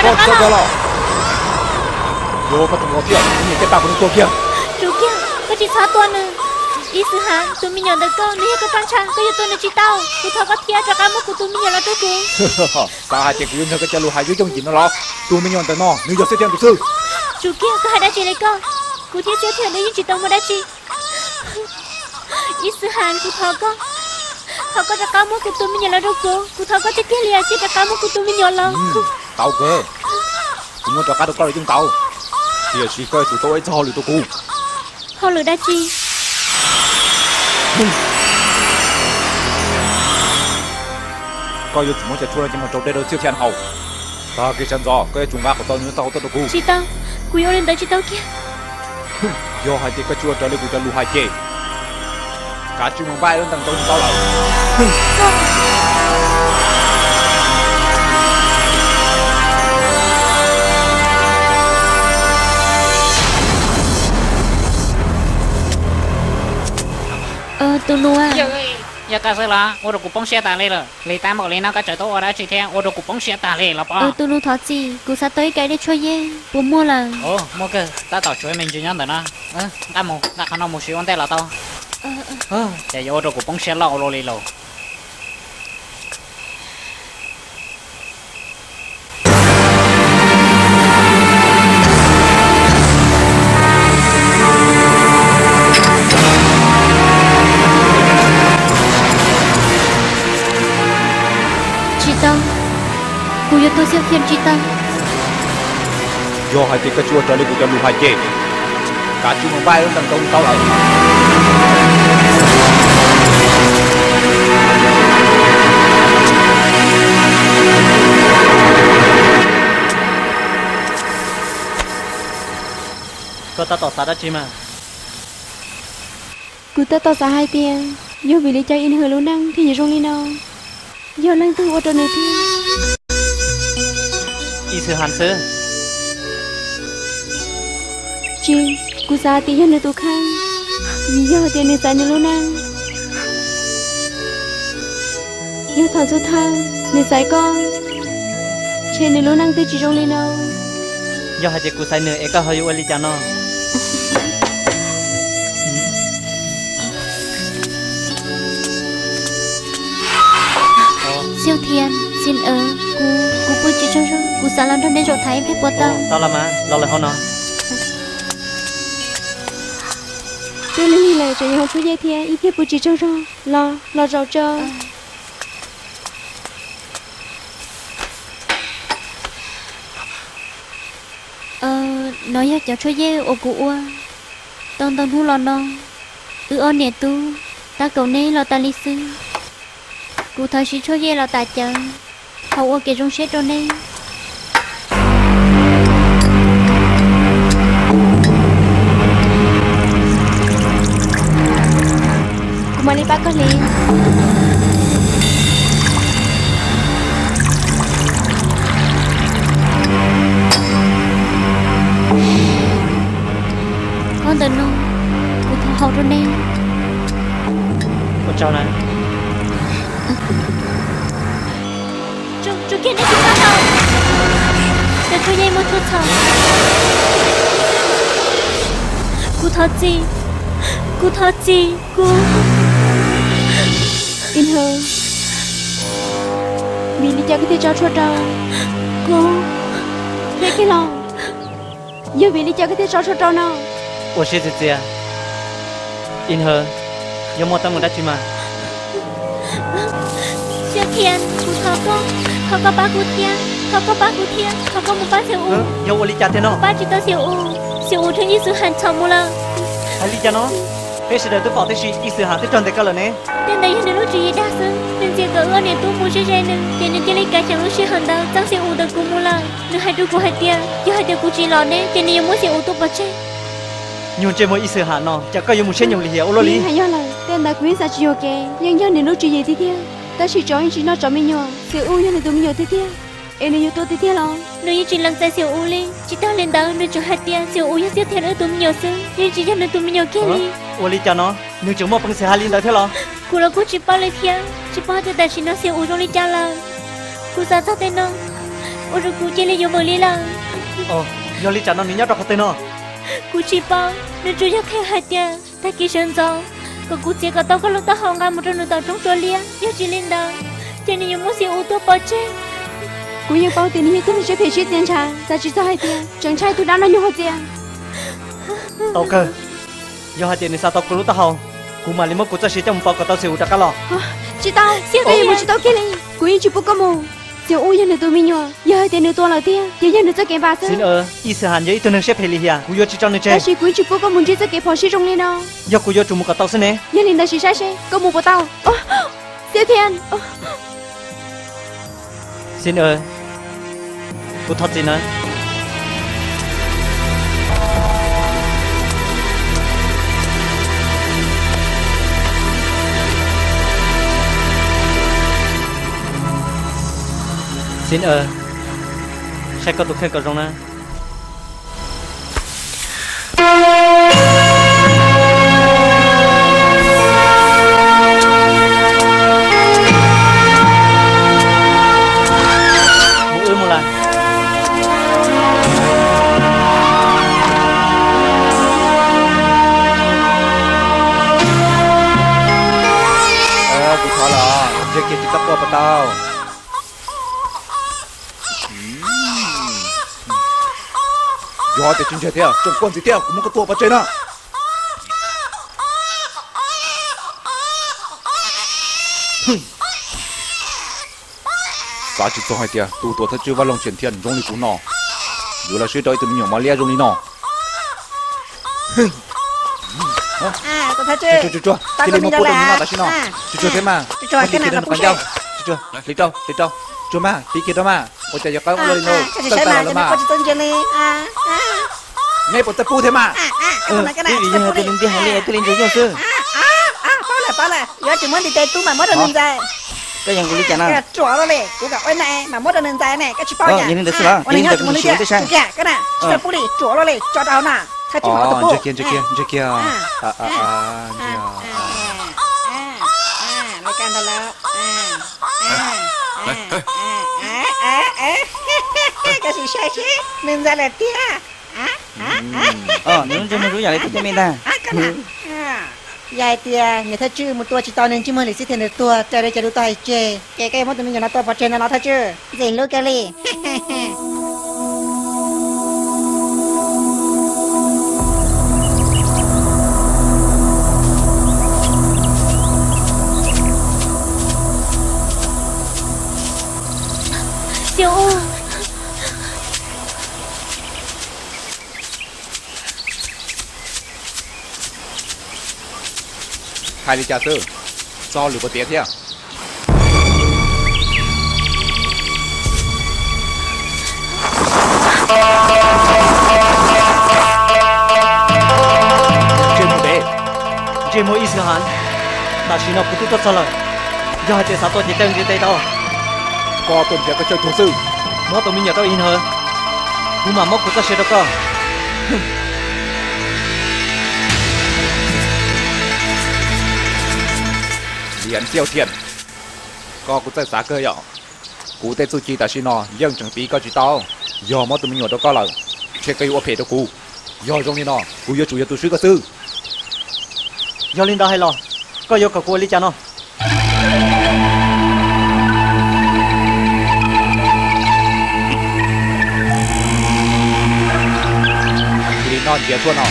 Koj txhob tua los. Yog koj tseem los thiab, kuv niam caj tas kuv nws tua kiag. Tsum kiag, koj tsis txhob tua nws. Ib Xwm Has, tus me nyuam ntawm koj nws yog koj roj ntsha, koj yuav tua nws tsis tau. Kuv thov koj thiab rov qab muab kuv tus me nyuam los rau kuv. Xav hais tias kuv yuav ntseeg koj cov lus hais yooj yooj yim no los? Tus me nyuam ntawm no nws yog Xiab Thiaj tus xwb. Tsum kiag, koj hais dab tsi li koj? Kuv thiab Xiab Thiaj nws yeej tsis tau muaj dab tsi. Ib Xwm Has, kuv thov koj, thov koj rov qab muab kuv tus me nyuam los rau kuv. Kuv thov koj tiag tiag li, cia rov qab muab kuv tus me nyuam los. Tau kawg, kuv muab rov qab rau koj los yeej tau. Tiam sis koj yuav tsum tau ua ib txoj hauj lwm rau kuv. Hauj lwm dab tsi? Koj yuav tsum muab cov tshuaj no coj mus rau dej rau Xiab Thiaj haus. Tag kis sawv ntxov koj yuav tsum nqa qhov tau nws txoj hau tuaj rau kuv. Tsis tau, kuv yuav ua li ntawd tsis tau kiag. Yog hais tias koj tsis ua raws li kuv cov lus hais ces kav tsij mus npaj lub ntees rau nws tau lawm. Tus nus, yog koj xwb los? Ua rau kuv poob siab tas li lawm. Lig tab npaum li no koj tseem tuaj ua dab tsi thiab ua rau kuv poob siab tas li los pob? Tus nus thov txim, kuv xav tau ib ka dej tshuaj yej puas muaj lawm? Muaj kawg, tab tom tshuav ib me ntsis nyob ntawm no. Nqa mus, nqa qhov no mus siv ua ntej los tau. Ces yuav ua rau kuv poob siab loj ua luaj li lauj. Tsis tau, kuv yuav tua Xiab Thiaj tsis tau. Yog hais tias koj tsis ua raws li kuv cov lus hais ces kav tsij mus npaj lub ntees rau nws tau lawm. Koj tab tom xav dab tsi mas? Kuv tab tom xav hais tias yog vim li cas Ib Hwm lub neej thiaj yuav zoo li no, yog leej twg ua rau nws thiab? Ib Xwm Has xwb. Tsis, kuv xav tias yog nws tus kheej, vim yog tias nws txais nws lub neej. Yog thaum xub thawj nws txais koj, ntshe nws lub neej twb tsis zoo li no. Yog hais tias kuv txais nws es koj ho yuav ua li cas no? Xiab Thiaj, Xim Ev, kuv, kuv pw tsis tsaug zog, kuv xav los nrog nej zaum tham ib pliag puas tau? Tau los mas, los lawm hauv no. Twb lig lig lawm tseem yuav haus tshuaj yej thiab, ib pliag pw tsis tsaug zog, los, los zaum tso. Nov yog cov tshuaj yej uas kuv ua tau ntau hnub los no. Wb ob niam tub tab kaum neb los tas li xwb. Kuv thov siv tshuaj yej los tas cawv, thov ua kev zoo siab rau neb. Kuv mam li pab koj hliv. Qhov ntawm no kuv thov haus rau neb. Ua tsaug na. Tsuas kiag neb tsis txhob haus, cov tshuaj yej muaj tshuaj txhaum. Kuv thov txim, kuv thov txim, kuv. Ib Hwm, vim li cas koj thiaj tso tshuaj rau kuv? Qhia kiag los, yog vim li cas koj thiaj tso tshuaj rau no? Ua siab txias txias, Ib Hwm, yog muaj teeb meem dab tsi mas? Xiab Thiaj, kuv thov koj, thov koj pab kuv thiab, thov koj pab kuv thiab, thov koj mus pab Xiaus Us. Yog ua li cas tiag no? Kuv pab tsis tau Xiaus Us, Xiaus Us raug Ib Xwm Has txhom mus lawm. Hais li cas no? Peb sawv daws twb pom tib si Ib Xwm Has twb raug ntes koj lawm ne. Tej ntawd yog nws lub tswv yim dag xwb, nws ntxias kom wb ob niam tub mus ze ze nws, ces nws cia li kav xyeem lub sij hawm ntawd txeeb Xiaus Us ntawm kuv mus lawm. Nws hais rau kuv hais tias yog hais tias kuv tsis los ne, ces nws yuav muab Xiaus Us tua pov tseg. Nyuag ntsej muag Ib Xwm Has no, cas koj yuav mus siab nyoos li hiam ua luaj li? Hais yog lawm, tej ntawd kuv yeej xav tsis yog kev, yeej yog nws lub tswv yim tiag tiag. Tab sis tsov yeej tsis noj tsov me nyuam, Xiaus Us yog nws tus me nyuam tiag tiag, es nws yuav tua tiag tiag los? Nws yeej tsis lees txais Xiaus Us li. Tsis tag li ntawd, nws tseem hais tias Xiaus Us yog Xiab Thiaj wb tus me nyuam xwb, yeej tsis yog nws tus me nyuam kiag li. Ua li cas no? Nws tseem muaj peev xwm hais li ntawd thiab los? Kuv los kuj tsis paub li thiab, tsis paub tias tam sim no Xiaus Us zoo li cas lawm. Kuv xav txog tej no, ua rau kuv cia li yuav vwm li lawm. Yog li tsam no nws nyob rau qhov twg no? Kuv tsis paub, nws tsuas yog qhia hais tias tag kis sawv ntxov kom kuv txiav kom tau koj lub taub hau nqa mus rau nws tom roob tua liab, yog tsis li ntawd ces nws yuav muab Xiav Ub tua pov tseg. Kuv yeej paub tias nws yog ib tug neeg siab phem siab txias ntshav, xav tsis txog hais tias tseem ntshai tus dab no nyuag hauv txias. Tau kawg, yog hais tias nws xav tau kuv lub taub hau, kuv mam li muab kuv txoj sia coj mus pauv kom tau Xiav Ub rov qab los. Tsis tau, koj yuav mus tsis tau kiag li, kuv yeej tsis pub koj mus. Xiav Ub yog nws tus me nyuam, yog hais tias nws tua lawm tiag ces yog nws txoj kev npam xwb. Ib Xwm Has yog ib tug neeg siab phem li hiam, kuv yuav tsis tso nws tseg. Tab sis kuv yeej tsis pub koj mus ntsib txoj kev phom sij zoo li no. Yog kuv yuav tsum mus kom tau xwb ne. Yog li ntawd sim saib seb koj mus puas tau. Xiav Thiab, Xin ơi, kuv thov txim nawb. Xin ơi, saib koj tus kheej kom zoo na. Mus wb mus lawm. Kuv thov los, ntshe kiag tsis txhob quaj puas tau. Yog tias tsis ntseeg thiab tseem quaj ntxiv thiab kuv muab koj tua pov tseg na. Xav tsis txog hais tias tus tuam thawj tswj Vaj Loog Tseem Thiaj zoo li kuv no, yuav los swb rau ib tug me nyuam mos liab zoo li no. Tsuag, tsuag, tsuag, cia li muab pub rau nws noj tam sim no. Tsuag, tsuag thiab mas, muab hliv kiag rau nws qhov ncauj. Tsuag, tsuag, hliv rau, hliv rau. Tsuag mas, hliv kiag rau mas, ua cas yuav qab ua luaj li no, tawm tas los lawm mas. Neb puas txawj pub thiab mas? Twb vim yog hais tias nws nti heev li thiaj li ntsia yeej xwb. Paub lawm, paub lawm, yuav tsum muab ntiv tes tub mam muab rau nws ntxais. Koj yees kuv li cas no? Ruam luaj li, kuv kom ua na mam muab rau nws ntxais ne, koj tsis paub cas? Yog li ntawd xwb los, yog li ntawd kuv mus li tiag. Koj na, tsis tau pub li, ruam luaj li, tso rau hauv na. Thaj tswj mam tau pub. Ntsia kiag, ntsia kiag, ntsia kiag. Lawv kaj ntag lawm. Koj sim saib seb nws ntxais lawm tiag. Nws lub ntsej muag zoo yam li tub caj me ntag. Yog hais tias niam thawj tswj mus tua tsis tau nws ntsej muag lwm xib thiaj nws tuag raws li cov lus tau hais tseg, ces koj yuav muab tus me nyuam no tua pov tseg ntawm no Thaj Tswj. Ntxim hlub kawg li. Xiav Ub. Hais li cas xwb, txog lwm puas tiav thiab. Ntsej muag dev, ntsej muag ib xwm hav, tam sim no kuv twb tuaj txog lawm. Yog hais tias xav tua ces caw nqi tes tau. Koj tuaj nrhiav koj chaw tuag xwb. Muab tus me nyuam rau ib hnub, kuv mam muab kuv txoj sia rau koj. Liam Ntxiaj Thiaj, koj kuj txawj xav kawg yom. Kuv tej txuj ci tam sim no yeej tseem piv koj tsis tau. Yog muab tus me nyuam rau koj lawm, ntshe koj yuav ua phem rau kuv. Yog zoo li no, kuv yuav tsum yog tus swb koj xwb. Yog li ntawd hais los, koj yuav kom kuv ua li cas no? Cia li noj ntsiav tshuaj no.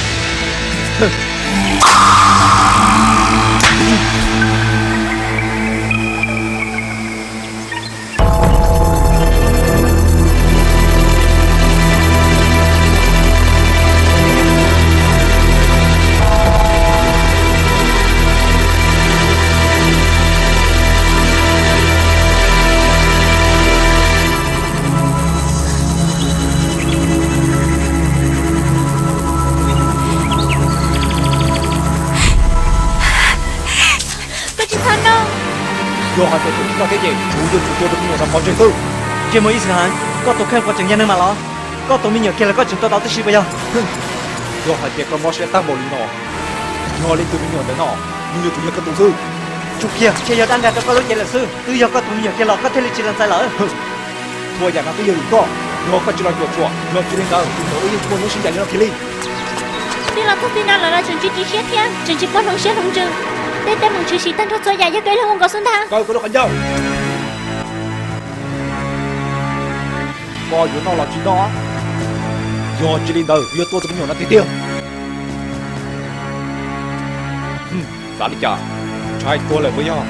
Koj tsis txhob noj. Yog hais tias koj tsis noj thiab ces kuv yuav tsum tua tus me nyuam no pov tseg xwb. Ntsej muag ib xwm hav, koj tus kheej puas tseem yog neeg mas los? Koj tua me nyuam kiag los koj tseem tua tau tib si puas yog? Yog hais tias koj mob siab tag npaum li no, yog li tus me nyuam ntawm no, nws yuav tsum yog koj tus xwb. Tsum kiag, ntshe yog dab ntag rau koj lub cev lawm xwb. Twb yog koj tus me nyuam kiag los koj thiaj li tsis los ntxais lawm. Txhua yam no twb yog vim koj, yog koj tsis los cuam tshuam, yog tsis li ntawd tus ntawd wb yeej tsis muaj hnub sib ncaim li no kiag li. Twb los txog txij no lawm los tseem tsis ris siab thiab tseem tsis paub hloov siab hloov ntsws. Tej teeb meem tshwm sim tag nrho txhua yam yog koj ib leeg ua nkaus xwb ntag. Koj ua koj lub qhov ncauj. Koj yuav noj los tsis noj, yog tsis li ntawd kuv yuav tua tus me nyuam no tiag tiag. Xav li cas? Ntshai tuag lawm puas yog?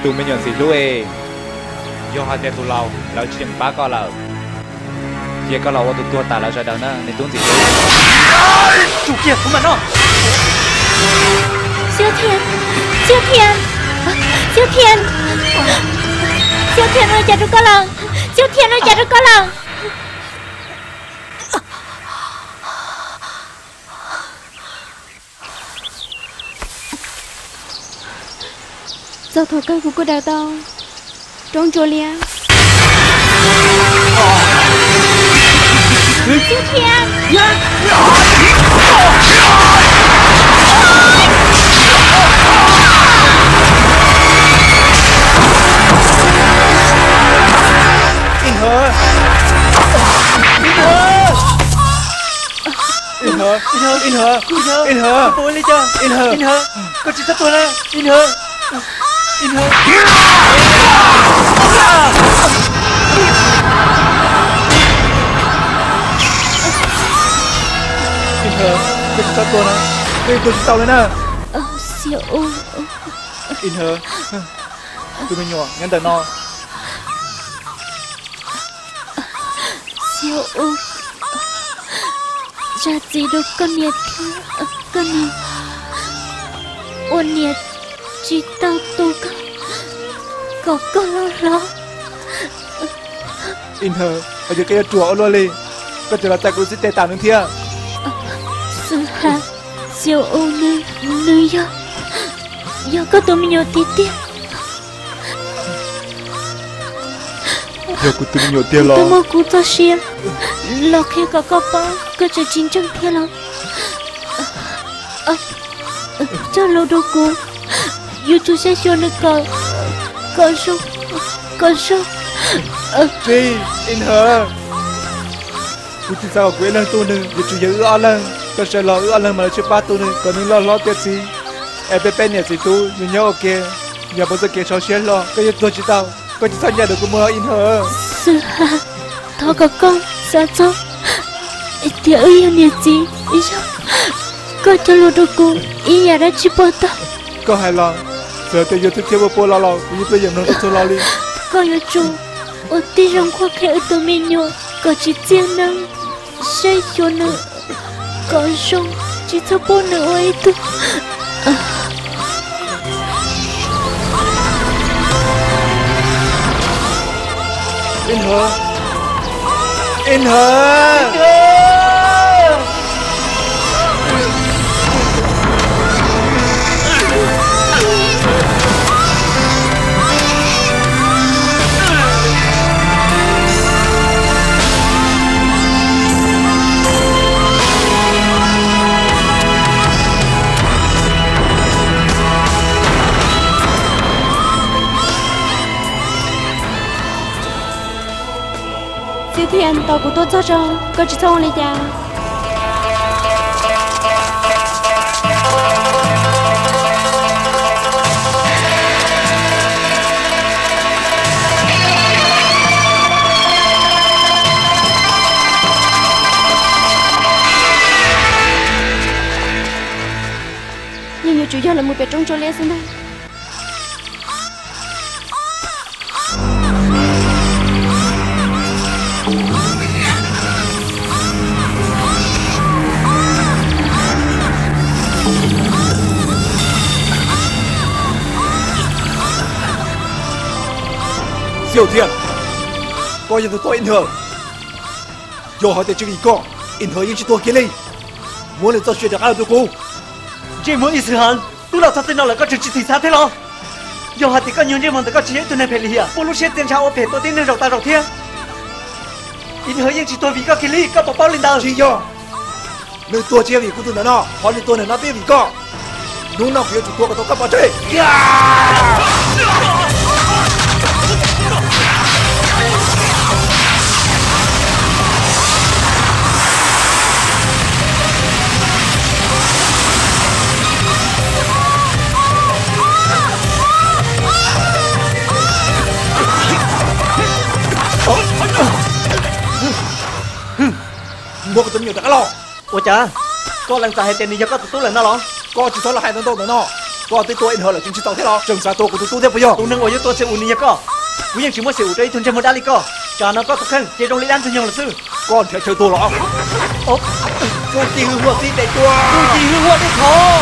Tus me nyuam ntxim hlub es, yog hais tias tus laus lawv tsis yeem pab koj lawm, cia koj los ua tus tuag tas lawv sawv daws na me tub ntxim hlub. Tsum kiag kuv mam noj. Xiav Thiaj, Xiav Thiaj, Xiav Thiaj, Xiav Thiaj, no cas rau koj lawm? Xiav Thiaj, no cas rau koj lawm? Txog thaum kawg kuv kuj daws tau roob ntsuab liab. Ib Nthawv, Ib Nthawv, Ib Nthawv, Ib Nthawv, koj tsis txhob tuag na Ib Nthawv. Ib Nthawv, Ib Nthawv, koj tsis txhob tuag na, koj yuav tuag tsis tau li na. Ib Nthawv, tus me nyuam nyob ntawm no. Xiav U, zam txim rau koj niam thiab koj niam, ua niam tsis tau tu koj kom koj loj hlob. Ib Nthawv, yog koj yuav ruam ua luaj li, koj tseem los txais kuv lub xib teg tas nws thiab. Xwm Hav, Xiav U nws, nws yog, yog koj tus me nyuam tiag tiag. Yog kuv tus me nyuam tiag los, muab kuv txoj sia los qhia kom koj paub koj tseem tsis ntseeg thiab los? Cog lus rau kuv, yuav tsum saib xyuas nws kom, kom zoo, kom zoo. Tsis, Ib Nthawv, kuv tsis xav kom kuv ib leeg tu nws, yuav tsum yog wb ob leeg. Koj sawv los wb ob leeg mam li sib pab tu nws kom nws loj hlob tiav txiv, es peb peb niam txiv tub yuav nyob ua ke, yog puas txoj kev sov siab hlo. Koj yuav tuag tsis tau, koj tsis txhob ncaim rau kuv mus Ib Nthawv. Xwm Hav, thov kom koj xav txog tias wb yog niam txiv, yog koj cog lus rau kuv ib yam dab tsi puas tau. Koj hais los, txawm tias yuav txhij txhia ua pua los los kuv yeej tuaj yeem mloog txhua txhua lo li. Koj yuav tsum ua tib zoo qhuab qhia wb tus me nyuam kom tsis txiag neej, saib xyuas nws kom zoo, tsis txhob pub nws ua ib tug. Ib Nthawv, Ib Nthawv. Xiav Thiaj, tos kuv tuaj txog tso, koj tsis txhob ua li cas. Yeej yuav tsum yog los mus pem roob Ntsuab Liab xwb ntag. Xiaus Thiaj, koj yog tus tom Ib Nthawv. Yog hais tias tsis vim koj, Ib Nthawv yeej tsis tuag kiag li. Muab nws txoj sia rov qab los rau kuv. Ntsej muag Ib Xwm Hav, twb los txog txij no lawm koj tseem tsis txim xav thiab los? Yog hais tias koj nyuag ntsej muag ntawd koj tsis yog ib tug neeg phem lim hiam, muaj lub siab txias ntshai ua phem tua tib neeg zaum tas zaum thiab. Ib Nthawv yeej tsis tuag vim koj kiag li, koj puas paub li ntawd? Tsis yog, nws tuag tsis yog vim kuv tus ntawm no, qhov nws tuag ntawm no twb yog vim koj. Hnub no kuv yuav tsum tua kom tau koj pov tseg. Tua kuv tus me nyuam rov qab los. Ua cas koj lees txais hais tias nws yog koj tus tub lawm no los? Koj tsis txhob los hais ntau ntau ntawd no. Koj twb tua ib nthawv lawm tseem tsis txaus thiab los? Tseem xav tua kuv tus tub thiab puas yog? Tus neeg uas yuav tua txhia uas nws yog koj, kuv yeej tsis muab xyaum rau ib tug ntsej muag dab li koj. Tsam no koj tus kheej ces zoo li dab ntxwg nyoog lawm xwb. Koj nrhiav chaw tuag los? Txuj ci hwj huam txij tes tuag. Txuj ci hwj huam dej thov.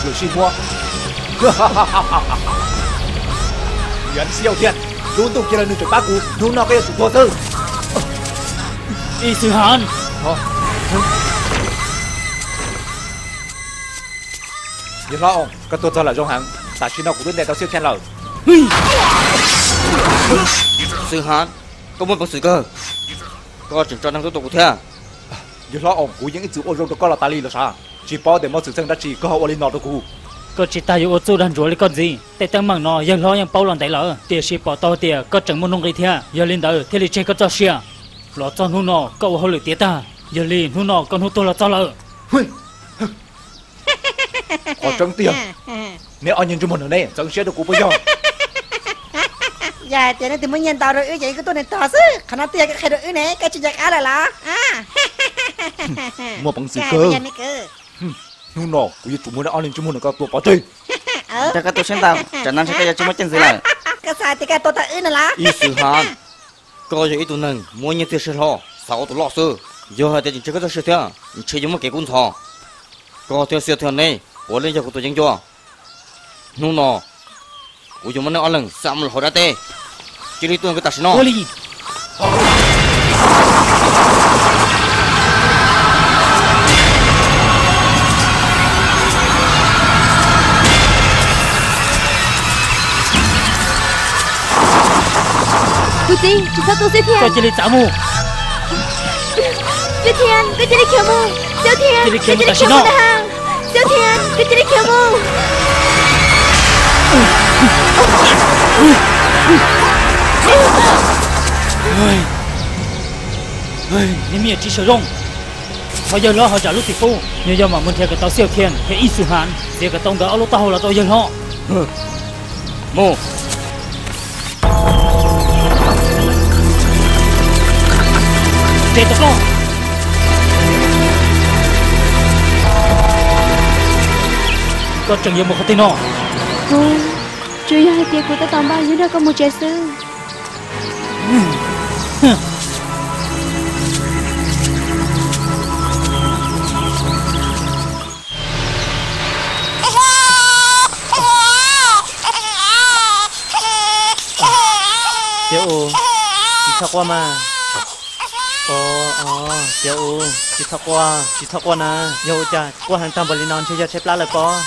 Lwm sij muab. Yuav xiau thiab, lub ntuj kiag los nws tseem pab kuv, hnub no koj yuav tsum tuag xwb. Ib Xwm Hav. Yawg hlob, koj tuag txog lawm zoo heev, tam sim no kuv twb ntes tau Xiauj Thiab lawm. Xwm Hav, koj muaj peev xwm kawg, koj tseem tso neeg tuaj tua kuv thiab. Yawg hlob, kuv yeej ib txwm ua zoo rau koj los tas li los sav, tsis paub tias muaj xwm txheej dab tsi koj ho ua li no rau kuv. Koj tsis tas yuav ua txuj dag ntsuav li koj ntxiv. Tej teeb meem no yawg hlob yeej paub los ntev lawm, tiam sis pom tau tias koj tseem muaj nuj nqis thiab, yog li ntawd thiaj li tseg koj txoj sia. Los txog hnub no koj ua hauj lwm tiav tag, yog li hnub no koj hnub tuag los txog lawm. Qhov tseeb tiag, neb ob niag ntsej muag no neb ntxeev siab rau kuv puas yog? Yog hais tias nej twb muab nyiaj ntau rau wb ces wb kuj tuaj nws tog xwb, qhov no twb yog koj qhia rau wb ne, koj tsis nco qab lawm los? Muaj peev xwm kawg. Hnub no kuv yuav tsum muab neb ob niag ntsej muag no koj tua pov tseg. Nrog koj tu siab ntau, tsam no ntshe koj yuav tsis muaj ceem ntxiv lawm. Koj xav hais tias koj tua tau wb no los? Ib Xwm Hav, koj yog ib tug neeg muaj nyiaj txiag siab hlo, xav ua tus loj xwb. Yog hais tias tseem tseg koj txoj sia thiab, ntshe yuav muaj kev kub ntxhov. Koj thiab Xiauj Thiab neb puav leej yog kuv tus yeeb ncuab. Hnub no kuv yuav muab neb ob leeg xa mus lawm hauv dab teb. Cia li tuaj nkaus tam sim no. Kuv txiv, tsis txhob tua Xiauj Thiab. Koj cia li txav mus. Xiauj Thiab, koj cia li khiav mus. Xiauj Thiab, cia li khiav mus tam sim no. Xiauj Thiab, koj cia li khiav mus. Niag me nyuam tsis sawv zoo. Thov yawg hlob ho zam lub txim pub, nyuag yog mam mus nrhiav kom tau Xiauj Thiab thiab Ib Xwm Hav, txiav kom tau nkawd ob lub taub hau los rau yawg hlob. Mus. Tes tos koj. Koj tseem yuav mus qhov twg no? Kuv, tsuas yog hais tias kuv tab tom npaj yuav nrog koj mus tsev xwb. Cauv U, tsis txhob quaj mas. Cauv U, tsis txhob quaj, tsis txhob quaj na. Yog ua cas quaj heev tag npaum li no, ntshe yog tshaib plab lawm pob.